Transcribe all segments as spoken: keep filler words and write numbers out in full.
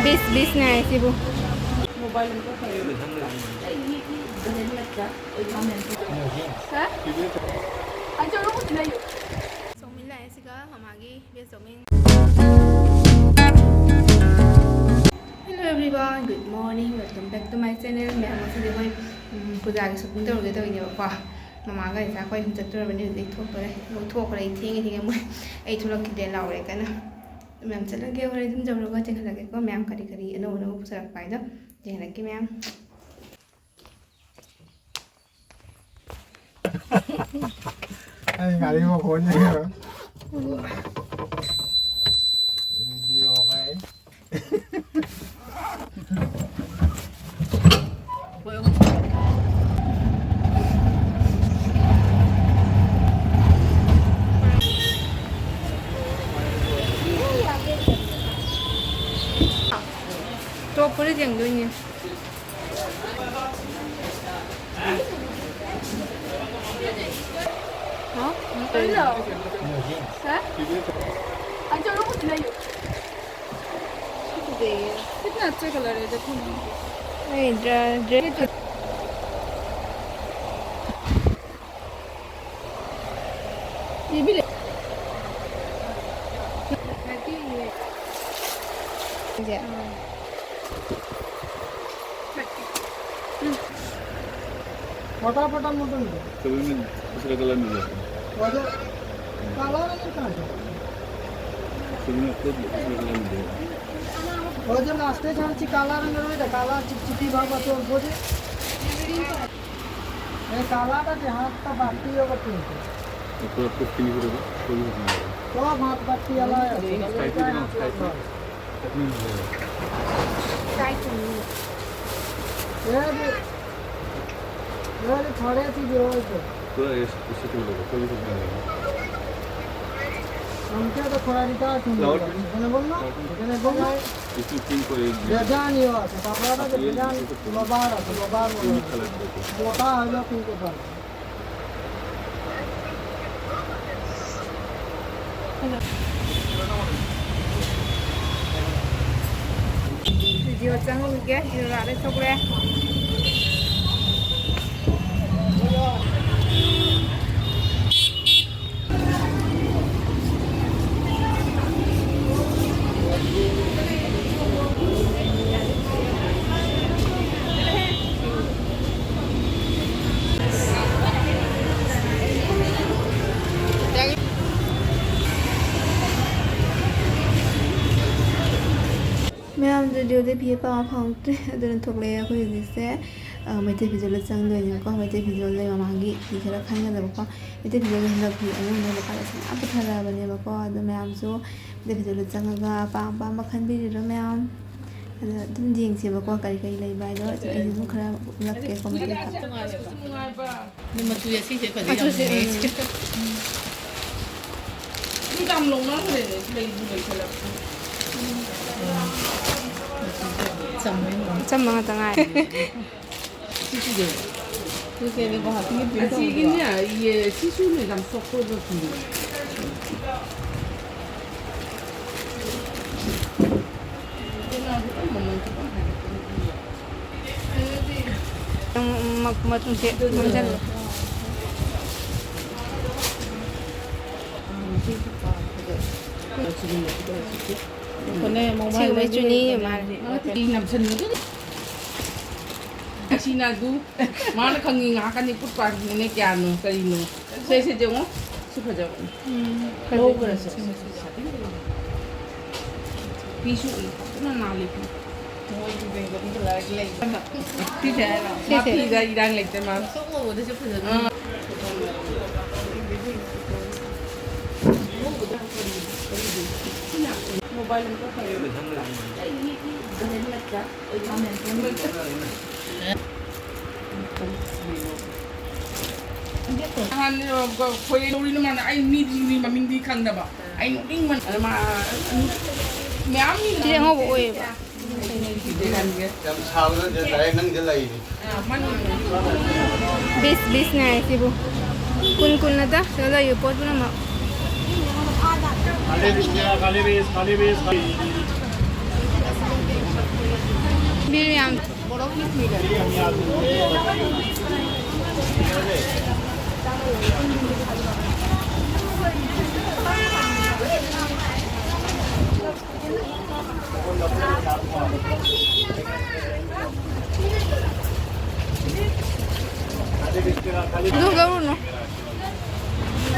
ꯕꯤꯁ ꯕꯤꯁ ꯉꯥꯏ ꯁꯤꯕꯨ꯫ ꯁꯥꯔ? ꯆꯧꯃꯤꯟ ꯂꯥꯛꯑꯦ ꯁꯤꯒ ꯃꯃꯥꯒꯤ ꯕꯦꯁ ꯆꯧꯃꯤꯟ꯫ Hello everyone, good morning, welcome back to my channel. ꯃꯌꯥꯝ ꯉꯁꯤꯗꯤ ꯑꯩꯈꯣꯏ, ꯎꯝ, ꯄꯨꯖꯥꯒꯤ shopping ꯇꯧꯔꯨꯒꯦ ꯇꯧꯔꯤꯅꯦꯕꯀꯣ꯫ ꯃꯃꯥꯒ ꯏꯆꯥ ꯑꯩꯈꯣꯏ ꯑꯍꯨꯝ ꯆꯠꯇꯣꯔꯕꯅꯤ꯫ ꯍꯧꯖꯤꯛ ꯊꯣꯛꯇꯣꯔꯦ꯫ ꯃꯣꯏ ꯊꯣꯛꯈ꯭ꯔꯦ, ꯑꯩ ꯊꯦꯡꯉꯦ ꯊꯦꯡꯉꯦ꯫ ꯃꯣꯏ ꯑꯩ ꯊꯣꯛꯂꯛꯈꯤꯗꯦ ꯂꯥꯎꯔꯦ ꯀꯟꯅ꯫ ꯃꯌꯥꯝ ꯆꯠꯂꯒꯦ, ꯍꯣꯔꯦꯟ ꯑꯗꯨꯝ ꯌꯧꯔꯒ ꯆꯦꯟꯈꯠꯂꯒꯦꯀꯣ꯫ ꯃꯌꯥꯝ ꯀꯔꯤ ꯀꯔꯤ ꯑꯅꯧ ꯑꯅꯧꯕ ꯄꯨꯁꯜꯂꯛꯄ ꯍꯥꯏꯗꯣ ꯌꯦꯡꯍꯜꯂꯛꯀꯦ ꯃꯌꯥꯝ꯫ ꯑꯩ ꯒꯥꯔꯤ ꯃꯈꯣꯟꯁꯦ꯫ Video ꯚꯥꯏ꯫ Top ꯐꯨꯔꯤꯠ ꯌꯦꯡꯗꯣꯏꯅꯦ꯫ ꯍꯥ? ꯀꯩꯅꯣ? ꯍꯥ? ꯑꯩ ꯆꯠꯂꯨ ꯈꯨꯠꯁꯤ ꯂꯩꯌꯨ꯫ ꯁꯤ ꯐꯖꯩꯌꯦ꯫ कितना अच्छा कलर है, देखो ना। ꯑꯩ ꯗ꯭ꯔ-, ꯗ꯭ꯔꯦꯁ ꯁꯤꯕꯤꯂꯦ꯫ ꯁꯤꯁꯦ꯫ फटाफट मत दो। सभी में दूसरा कलर मिल जाता है। वजह काला रंग का है। सभी में आपको दूसरा कलर मिल जाएगा। वजह लास्ट में हम काला रंग में काला चिपचिपी भाव तो बोझे। ये काला का जे हाथ का बाटी होगा पिंक। तो आपको पिंक होगा, कोई भी नहीं होगा। तो हाथ बाटी वाला है। स्काई ब्लू ना, स्काई ब्लू। कितने में होगा? ये भी, ये भी थोड़े सी जो है तो। तो इस, इससे क्यों लोगे? कोई भी नहीं होगा। हमके तो थोड़ा रिचार्ज नहीं फ्लावर होगा। प्रिंट? मैंने बोलना, फ्लावर प्रिंट? मैंने बोलना। इसमें पिंक और एक ग्रीन। बेजान ये बात है, कपड़ा का आप तो ये बेजान इसको ग्लोबाल है, ग्लोबाल पिंक बोलो। कलर देखो। मोटा है लो पिंक कलर। ꯚꯤꯗꯤꯑꯣ ꯆꯪꯉꯨꯈꯤꯒꯦ, ꯚꯤꯗꯤꯑꯣ ꯂꯥꯛꯂꯦ ꯊꯣꯛꯂꯦ꯫ ꯃꯌꯥꯝ, ꯖꯨꯗꯤꯑꯣꯗ ꯐꯤ ꯑꯄꯥꯝꯕ ꯐꯪꯉꯛꯇ꯭ꯔꯦ, ꯑꯗꯨꯅ ꯊꯣꯛꯂꯛꯑꯦ꯫ ꯑꯩꯈꯣꯏ ꯍꯧꯖꯤꯛꯁꯦ, ꯑ, ꯃꯩꯇꯩ ꯐꯤꯖꯣꯜꯗ ꯆꯪꯗꯣꯏꯅꯦꯕꯀꯣ꯫ ꯃꯩꯇꯩ ꯐꯤꯖꯣꯜ ꯂꯩ ꯃꯃꯥꯡꯒꯤ ꯐꯤ ꯈꯔ ꯈꯟꯒꯗꯕꯀꯣ꯫ ꯃꯩꯇꯩ ꯐꯤꯖꯣꯜꯗ ꯍꯟꯗꯛ ꯐꯤ ꯑꯅꯧꯕ ꯂꯨꯄꯥ ꯂꯤꯁꯤꯡ ꯃꯌꯥꯝ ꯄꯨꯊꯔꯛꯑꯕꯅꯦꯕꯀꯣ꯫ ꯑꯗꯣ ꯃꯌꯥꯝꯁꯨ ꯃꯩꯇꯩ ꯐꯤꯖꯣꯜꯗ ꯆꯪꯉꯒ ꯑꯄꯥꯝ ꯑꯄꯥꯝꯕ ꯈꯟꯕꯤꯔꯤꯔꯣ ꯃꯌꯥꯝ? ꯑꯗꯣ ꯑꯗꯨꯝ ꯌꯦꯡꯁꯦꯕꯀꯣ, ꯀꯔꯤ ꯀꯔꯤ ꯂꯩꯕ ꯍꯥꯏꯗꯣ꯫ ꯑꯗꯣ ꯑꯩꯁꯨ ꯑꯗꯨꯝ ꯈꯔ ꯎꯠꯂꯛꯀꯦꯀꯣ ꯃꯩꯇꯩ ꯐꯤ꯫ ꯃꯆꯨ ꯑꯁꯤꯁꯦ ꯐꯖꯩ, ꯌꯥꯝ ꯃꯆꯨꯁꯦ, ꯐꯖꯩ꯫ ꯎꯝ꯫ ꯃꯤ ꯌꯥꯝ ꯂꯧꯅꯈ꯭ꯔꯦꯅꯦ, ꯂꯩꯕꯨ ꯂꯩꯁꯜꯂꯛꯇ꯭ꯔꯦ꯫ ꯆꯝꯃꯦ꯫ ꯑꯆꯝꯕ ꯉꯥꯛꯇ ꯉꯥꯏꯔꯦ꯫ ꯁꯤꯁꯤꯗꯤ? ꯁꯤꯁꯦ ꯒꯨꯋꯥꯍꯥꯇꯤꯒꯤ print ꯑꯁꯤꯒꯤꯅꯦ, ꯇꯧꯕꯗꯨꯔꯣ? ꯌꯦ, ꯁꯤꯁꯨꯅꯦ, ꯌꯥꯝ soft ꯑꯣꯏꯕ ꯐꯤꯅꯦ꯫ ꯑꯗꯨꯅ ꯈꯤꯇꯪ ꯃꯃꯜ ꯈꯤꯇꯪ ꯍꯥꯏꯒꯠꯄꯅꯤ ꯈꯟꯕ꯫ ꯎꯝ, ꯃ-, ꯃꯆꯨꯁꯦ ꯅꯝꯁꯤꯜꯂꯣ꯫ ꯁꯤꯒꯨꯝꯕ ꯆꯨꯅꯤ ꯃꯥꯜꯂꯦ꯫ ꯅꯝꯁꯤꯟꯕꯗꯨꯗꯤ꯫ ꯑꯁꯤꯅ ꯑꯗꯨ, ꯃꯥꯅ ꯈꯪꯉꯤ ꯉꯥꯏꯍꯥꯛꯀꯅꯤ ꯄꯨꯠ ꯄꯥꯠꯅꯦ ꯀꯌꯥꯅꯣ ꯀꯔꯤꯅꯣ꯫ ꯁꯦ, ꯁꯦ, ꯌꯦꯡꯉꯣ꯫ ꯁꯤ ꯐꯖꯕꯅꯤ꯫ ꯎꯝ, ꯂꯧꯈ꯭ꯔꯁꯦ꯫ ꯐꯤꯁꯨ ꯐꯖꯅ ꯅꯥꯜꯂꯤ ꯐꯤ꯫ ꯁꯤꯁꯦ ꯍꯥꯏꯔꯣ? ꯃꯥ ꯐꯤꯗ ꯏꯔꯥꯡ ꯂꯩꯇꯦ ꯃꯥ꯫ ꯑꯥ꯫ ꯃꯣꯕꯥꯏꯜ ꯑꯝꯇ ꯄꯥꯏꯌꯨ꯫ ꯅꯍꯥꯟ, ꯑ, ꯈꯣꯏ ꯂꯧꯔꯤꯅ ꯃꯥꯅ ꯑꯩ ꯃꯤꯗꯤ ꯃꯤ ꯃꯃꯤꯡꯗꯤ ꯈꯪꯗꯕ꯫ ꯑꯩ ꯅꯣꯛꯅꯤꯡꯕꯅ꯫ ꯑꯗ ꯃꯥ, ꯃꯌꯥꯝ ꯃꯤ ꯁꯤꯗꯤ ꯑꯉꯧꯕ ꯑꯣꯏꯌꯦꯕ꯫ ꯌꯥꯝ ꯁꯥꯕ ꯅꯠꯇꯦ, direct ꯅꯪꯁꯦ ꯂꯩꯅꯤ꯫ ꯕꯤꯁ, ꯕꯤꯁꯅꯦ ꯍꯥꯏꯁꯤꯕꯨ꯫ ꯀꯨꯟ, ꯀꯨꯟ ꯅꯠꯇ, ꯁꯤꯗ ꯂꯩꯔꯤꯕ ꯄꯣꯠ ꯄꯨꯝꯅꯃꯛ꯫ ꯈꯥꯂꯤ ꯕꯤꯁꯅꯦ, ꯈꯥꯂꯤ ꯕꯤꯁ, ꯈꯥꯂꯤ ꯕꯤꯁ, ꯈꯥꯂꯤ꯫ ꯕꯤꯜ ꯌꯥꯝ꯫ ꯑꯗꯨ ꯂꯧꯔꯨꯅꯨ꯫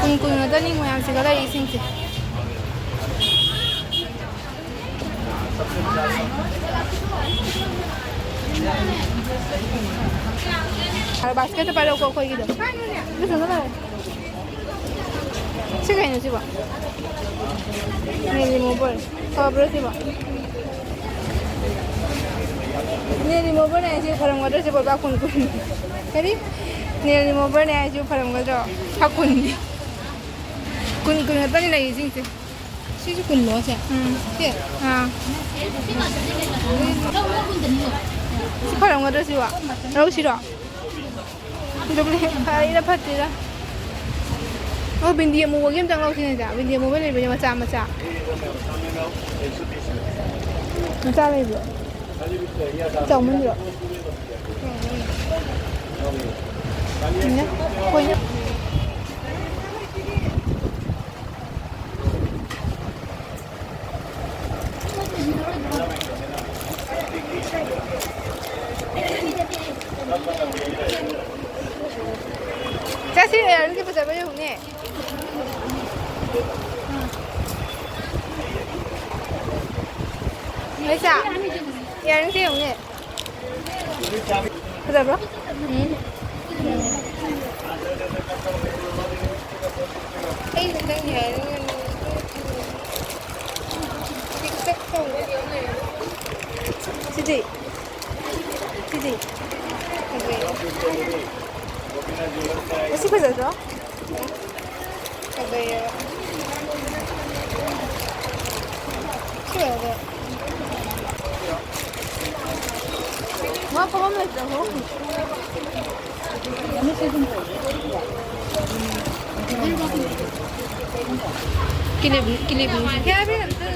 ꯀꯨꯟ ꯀꯨꯟ ꯉꯥꯛꯇꯅꯤ ꯃꯌꯥꯝꯁꯤꯒ ꯂꯩꯔꯤꯁꯤꯡꯁꯦ꯫ ꯕꯥꯁꯀꯦꯠꯇ ꯄꯥꯏꯔꯛꯎꯀꯣ ꯑꯩꯈꯣꯏꯒꯤꯗꯣ꯫ ꯑꯗꯨ ꯆꯪꯉ ꯂꯥꯛꯑꯦ꯫ ꯁꯤ ꯀꯩꯅꯣ ꯁꯤꯕꯣ? Nail remover. ꯐꯕ꯭ꯔꯣ ꯁꯤꯕꯣ? ꯅꯦꯜ ꯔꯤꯃꯨꯚꯔꯅꯦ ꯍꯥꯏꯁꯦ ꯐꯔꯝꯒꯗ꯭ꯔꯣ ꯁꯤꯕꯣ? ꯂꯨꯄꯥ ꯀꯨꯟ ꯀꯨꯟ꯫ ꯀꯔꯤ? ꯅꯦꯜ ꯔꯤꯃꯨꯚꯔꯅꯦ ꯍꯥꯏꯁꯤꯕꯨ ꯐꯔꯝꯒꯗ꯭ꯔꯣ? ꯂꯨꯄꯥ ꯀꯨꯟꯅꯤ꯫ ꯀꯨꯟ ꯀꯨꯟ ꯈꯛꯇꯅꯤ ꯂꯩꯔꯤꯁꯤꯡꯁꯦ꯫ ꯁꯤꯁꯨ ꯀꯨꯟꯂꯣ ꯁꯦ? ꯎꯝ꯫ ꯁꯤ? ꯑꯥ꯫ ꯁꯤ ꯐꯔꯝꯒꯗ꯭ꯔꯣ ꯁꯤꯕꯣ? ꯂꯧꯁꯤꯔꯣ? ꯗꯨꯄ꯭ꯂꯤꯀꯦꯠ ꯐꯔꯤꯔꯥ ꯐꯠꯇ꯭ꯔꯤꯔꯥ? ꯑꯣ, ꯕꯤꯟꯗꯤ ꯑꯃꯨꯕꯒꯤ ꯑꯝꯇꯪ ꯂꯧꯁꯤꯅꯦ ꯏꯆꯥ꯫ ꯕꯤꯟꯗꯤ ꯑꯃꯨꯕ ꯂꯩꯕꯅꯦ ꯃꯆꯥ ꯃꯆꯥ꯫ ꯃꯆꯥ ꯂꯩꯕ꯭ꯔꯣ? ꯆꯥꯎꯃꯟꯕ꯭ꯔꯣ? ꯏꯅꯦ, ꯑꯩꯈꯣꯏꯅ ꯆꯠꯁꯤ, ꯑꯦꯌꯥꯔꯤꯡꯁꯦ ꯐꯖꯕ꯭ꯔꯥ ꯌꯦꯡꯉꯨꯅꯦ꯫ ꯂꯩꯁꯥ, ꯑꯦꯌꯥꯔꯤꯡꯁꯦ ꯌꯦꯡꯉꯨꯅꯦ꯫ ꯐꯖꯕ꯭ꯔꯣ? ꯎꯝ꯫ ꯑꯩ ꯍꯟꯗꯛ ꯌꯥꯔꯅꯤ꯫ ꯄꯤꯛꯇꯛ ꯇꯧꯕ꯫ ꯁꯤꯗꯤ? ꯁꯤꯗꯤ? ꯐꯖꯩ꯫ ꯑꯁꯤ ꯐꯖꯗ꯭ꯔꯣ? ꯐꯖꯩꯌꯦꯕ꯫ ꯁꯤ ꯐꯖꯗ꯭ꯔꯣ? ꯃꯥ ꯐꯝꯐꯝ ꯂꯩꯇ꯭ꯔꯕꯣ? ꯀꯤꯂꯤꯞ, ꯀꯤꯂꯤꯞ꯫ ꯀꯌꯥ ꯄꯤꯔꯝꯗꯣꯏꯅꯣ?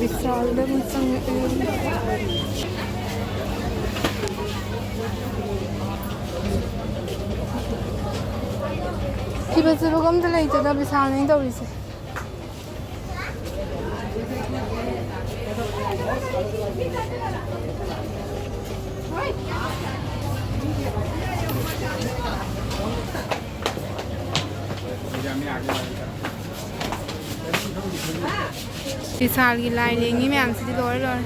ꯕꯤꯁꯥꯜꯗ ꯑꯃꯨꯛ ꯆꯪꯉꯛꯑꯦ꯫ ꯊꯤꯕ ꯆꯠꯄꯒ ꯑꯝꯇ ꯂꯩꯇꯦꯗ, ꯕꯤꯁꯥꯜꯅꯦ ꯇꯧꯔꯤꯁꯦ꯫ ꯕꯤꯁꯥꯜꯒꯤ ꯂꯥꯏ ꯂꯦꯡꯉꯤ ꯃꯌꯥꯝꯁꯤꯗꯤ ꯂꯣꯏꯔꯦ ꯂꯣꯏꯔꯦ꯫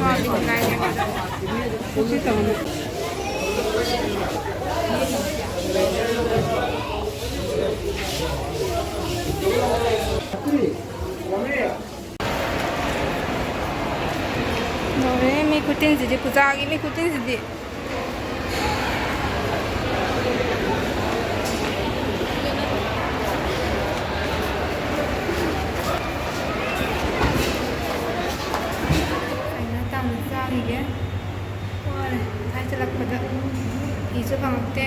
ꯋꯥ, ꯕꯤꯁꯥꯜ ꯂꯥꯏ ꯂꯦꯡꯕꯗ꯫ ꯂꯣꯏꯔꯦ ꯃꯤ ꯈꯨꯇꯤꯟꯁꯤꯗꯤ, ꯄꯨꯖꯥꯒꯤ ꯃꯤ ꯈꯨꯇꯤꯟꯁꯤꯗꯤ꯫ ꯀꯩꯅꯣ ꯇꯥꯃꯣ ꯆꯥꯈꯤꯒꯦ꯫ ꯋꯥꯔꯦ꯫ ꯉꯁꯥꯏ ꯆꯠꯂꯛꯄꯗ ꯐꯤꯁꯨ ꯐꯪꯉꯛꯇꯦ꯫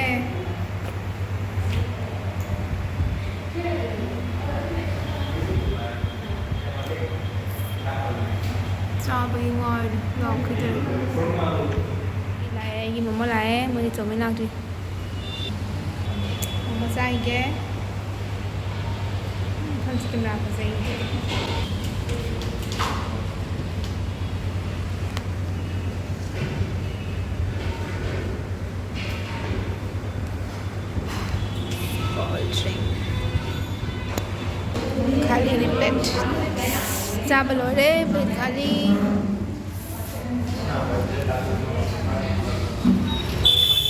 ꯆꯥꯕꯒꯤ ꯉꯥꯏꯔꯤ꯫ ꯂꯥꯛꯈꯤꯗ꯭ꯔꯦ꯫ ꯂꯥꯛꯑꯦ, ꯑꯩꯒꯤ ꯃꯣꯃꯣ ꯂꯥꯛꯑꯦ꯫ ꯃꯣꯏꯗꯤ ꯆꯧꯃꯤꯟ ꯂꯥꯛꯇ꯭ꯔꯤ꯫ ꯃꯣꯃꯣ ꯆꯥꯈꯤꯒꯦ꯫ ꯃꯐꯝꯁꯤ ꯀꯦꯃꯦꯔꯥ ꯐꯖꯩ꯫ Cold drink. ꯈꯥꯂꯤꯅꯦ plate꯫ ꯆꯥꯕ ꯂꯣꯏꯔꯦ, plate ꯈꯥꯂꯤ꯫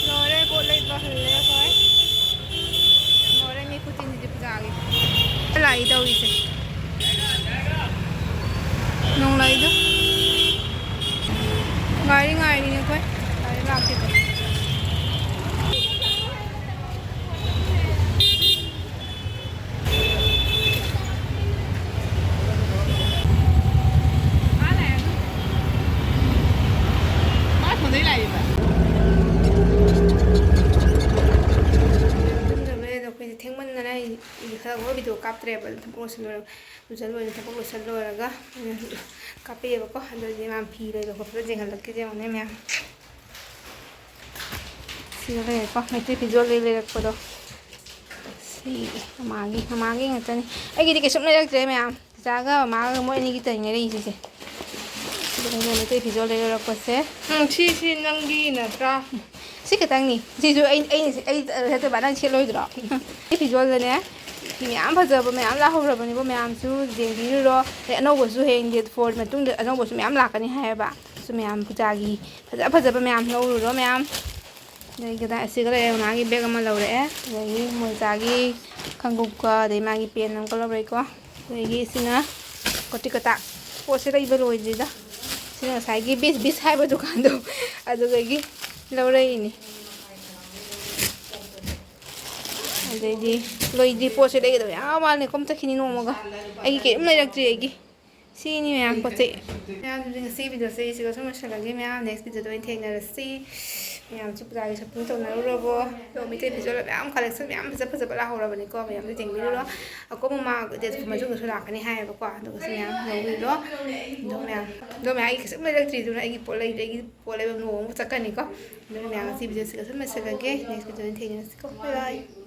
ꯂꯣꯏꯔꯦ, ꯄꯣꯠ ꯂꯩꯕ ꯍꯜꯂꯦ ꯑꯩꯈꯣꯏ꯫ ꯂꯣꯏꯔꯦ, ꯃꯤ ꯈꯨꯆꯤꯟꯁꯤꯗꯤ ꯄꯨꯖꯥꯒꯤ꯫ ꯂꯥꯛꯏ ꯇꯧꯔꯤꯁꯦ꯫ ꯅꯣꯡꯂꯩꯗꯣ꯫ ꯒꯥꯔꯤ ꯉꯥꯏꯔꯤꯅꯦ ꯑꯩꯈꯣꯏ꯫ ꯒꯥꯔꯤ ꯂꯥꯛꯇꯦꯗꯣ꯫ ꯇ꯭ꯔꯦꯕ ꯊꯕꯛ ꯂꯣꯏꯁꯤꯜꯂꯣꯏꯔꯒ, ꯂꯨꯖ ꯂꯣꯏꯔ ꯊꯕꯛ ꯂꯣꯏꯁꯤꯜꯂꯣꯏꯔꯒ ꯑꯣꯏꯅ ꯀꯥꯞꯄꯛꯑꯦꯕꯀꯣ꯫ ꯑꯗꯨꯗꯤ ꯃꯥ ꯐꯤ ꯂꯩꯕ ꯈꯣꯠꯄꯗꯣ ꯌꯦꯡꯍꯜꯂꯛꯀꯦ ꯌꯦꯡꯉꯨꯅꯦ ꯃꯌꯥꯝ꯫ ꯁꯤꯗ ꯂꯩꯔꯦꯀꯣ, ꯃꯩꯇꯩ ꯐꯤꯖꯣꯜꯗꯒꯤ ꯂꯩꯔꯛꯄꯗꯣ꯫ ꯁꯤ ꯃꯃꯥꯒꯤ, ꯃꯃꯥꯒꯤ ꯉꯥꯛꯇꯅꯤ꯫ ꯑꯩꯒꯤꯗꯤ ꯀꯩꯁꯨꯝ ꯂꯩꯔꯛꯇ꯭ꯔꯦ ꯃꯌꯥꯝ꯫ ꯆꯥꯒ ꯃꯥꯒ ꯃꯣꯏ ꯑꯅꯤꯒꯤ ꯇꯧꯔꯤꯅꯦ ꯂꯩꯔꯤꯁꯦ꯫ ꯁꯤꯗ ꯃꯩꯇꯩ ꯐꯤꯖꯣꯜ ꯂꯩꯔꯛꯄꯁꯦ꯫ ꯎꯝ, ꯁꯤ, ꯁꯤ ꯅꯪꯒꯤ ꯅꯠꯇ꯭ꯔꯥ? ꯁꯤ ꯈꯛꯇꯪꯅꯤ꯫ ꯁꯤꯁꯨ ꯑꯩ, ꯑꯩꯅ ꯁꯤ-, ꯑꯩ ꯅꯠꯇꯕ ꯅꯪ ꯁꯦꯠꯂꯣꯏꯗ꯭ꯔꯣ? ꯑꯩ ꯐꯤꯖꯣꯜꯗꯅꯦ ꯐꯤ ꯃꯌꯥꯝ ꯐꯖꯕ ꯃꯌꯥꯝ ꯂꯥꯛꯍꯧꯔꯕꯅꯦꯕ, ꯃꯌꯥꯝꯁꯨ ꯌꯦꯡꯕꯤꯔꯨꯔꯣ꯫ ꯑꯗꯩ ꯑꯅꯧꯕꯁꯨ ꯍꯌꯦꯡ date four ꯃꯇꯨꯡꯗ ꯑꯅꯧꯕꯁꯨ ꯃꯌꯥꯝ ꯂꯥꯛꯀꯅꯤ ꯍꯥꯏꯌꯦꯕ꯫ ꯁꯨ ꯃꯌꯥꯝ ꯄꯨꯖꯥꯒꯤ ꯐꯖ ꯐꯖꯕ ꯃꯌꯥꯝ ꯂꯧꯔꯨꯔꯣ ꯃꯌꯥꯝ꯫ ꯑꯗꯩ ꯀꯗꯥꯏ, ꯑꯁꯤꯒ ꯂꯩꯔꯦ, ꯃꯥꯒꯤ bag ꯑꯃ ꯂꯧꯔꯛꯑꯦ꯫ ꯑꯗꯒꯤ ꯃꯣꯖꯥꯒꯤ ꯈꯪꯒꯨꯞꯀ, ꯑꯗꯩ ꯃꯥꯒꯤ pen ꯑꯃꯒ ꯂꯧꯔꯛꯏꯀꯣ꯫ ꯑꯗꯒꯤ ꯁꯤꯅ ꯀꯣꯇꯤ ꯀꯇꯥ꯫ ꯄꯣꯠꯁꯦ ꯂꯩꯕ ꯂꯣꯏꯗ꯭ꯔꯤꯗ꯫ ꯁꯤꯅ ꯉꯁꯥꯏꯒꯤ ꯕꯤꯁ ꯕꯤꯁ ꯍꯥꯏꯕ ꯗꯨꯀꯥꯟꯗꯣ, ꯑꯗꯨꯗꯒꯤ ꯂꯧꯔꯛꯏꯅꯤ꯫ ꯑꯗꯩꯗꯤ ꯂꯣꯏꯗ꯭ꯔꯤ, ꯄꯣꯠꯁꯦ ꯂꯩꯒꯗꯕ ꯌꯥꯝ ꯋꯥꯠꯂꯤ꯫ ꯀꯣꯝ ꯆꯠꯈꯤꯅꯤ ꯅꯣꯡꯃꯒ꯫ ꯑꯩꯒꯤ ꯀꯔꯤꯝ ꯂꯩꯔꯛꯇ꯭ꯔꯤ ꯑꯩꯒꯤ꯫ ꯁꯤꯅꯤ ꯃꯌꯥꯝ ꯄꯣꯠ ꯆꯩ꯫ ꯃꯌꯥꯝ, ꯑꯗꯨꯗꯤ ꯉꯁꯤ video ꯁꯦ ꯁꯤꯒ ꯁꯨꯝ ꯂꯣꯏꯁꯤꯜꯂꯒꯦ ꯃꯌꯥꯝ꯫ Next video ꯗ ꯑꯣꯏꯅ ꯊꯦꯡꯅꯔꯁꯤ꯫ ꯃꯌꯥꯝꯁꯨ ꯄꯨꯖꯥꯒꯤ shopping ꯇꯧꯅꯔꯨꯔꯕꯣ? ꯑꯗꯣ ꯃꯩꯇꯩ ꯐꯤꯖꯣꯜ ꯃꯌꯥꯝ collection ꯃꯌꯥꯝ ꯐꯖ ꯐꯖꯕ ꯂꯥꯛꯍꯧꯔꯕꯅꯤꯀꯣ꯫ ꯃꯌꯥꯝꯁꯨ ꯌꯦꯡꯕꯤꯔꯨꯔꯣ꯫ ꯑꯀꯣꯝ ꯃꯃꯥ date four ꯃꯇꯨꯡꯗꯁꯨ ꯂꯥꯛꯀꯅꯤ ꯍꯥꯏꯌꯦꯕꯀꯣ꯫ ꯑꯗꯨꯒꯁꯨ ꯃꯌꯥꯝ ꯂꯧꯕꯤꯔꯣ꯫ ꯑꯗꯣ ꯃꯌꯥꯝ, ꯑꯗꯣ ꯃꯌꯥꯝ ꯑꯩꯒꯤ ꯀꯩꯁꯨꯝ ꯂꯩꯔꯛꯇ꯭ꯔꯤ꯫ ꯑꯗꯨꯅ ꯑꯩꯒꯤ ꯄꯣꯠ ꯂꯩꯗ꯭ꯔꯤ꯫ ꯑꯩꯒꯤ ꯄꯣꯠ ꯂꯩꯕ ꯅꯣꯡꯃ ꯆꯠꯀꯅꯤꯀꯣ꯫ ꯑꯗꯨꯅ ꯃꯌꯥꯝ ꯉꯁꯤ video ꯁꯤꯒ ꯁꯨꯝ ꯂꯣꯏꯁꯤꯜꯂꯒꯦ꯫ Next video ꯗ ꯊꯦꯡꯅꯔꯁꯤꯀꯣ꯫ Bye bye꯫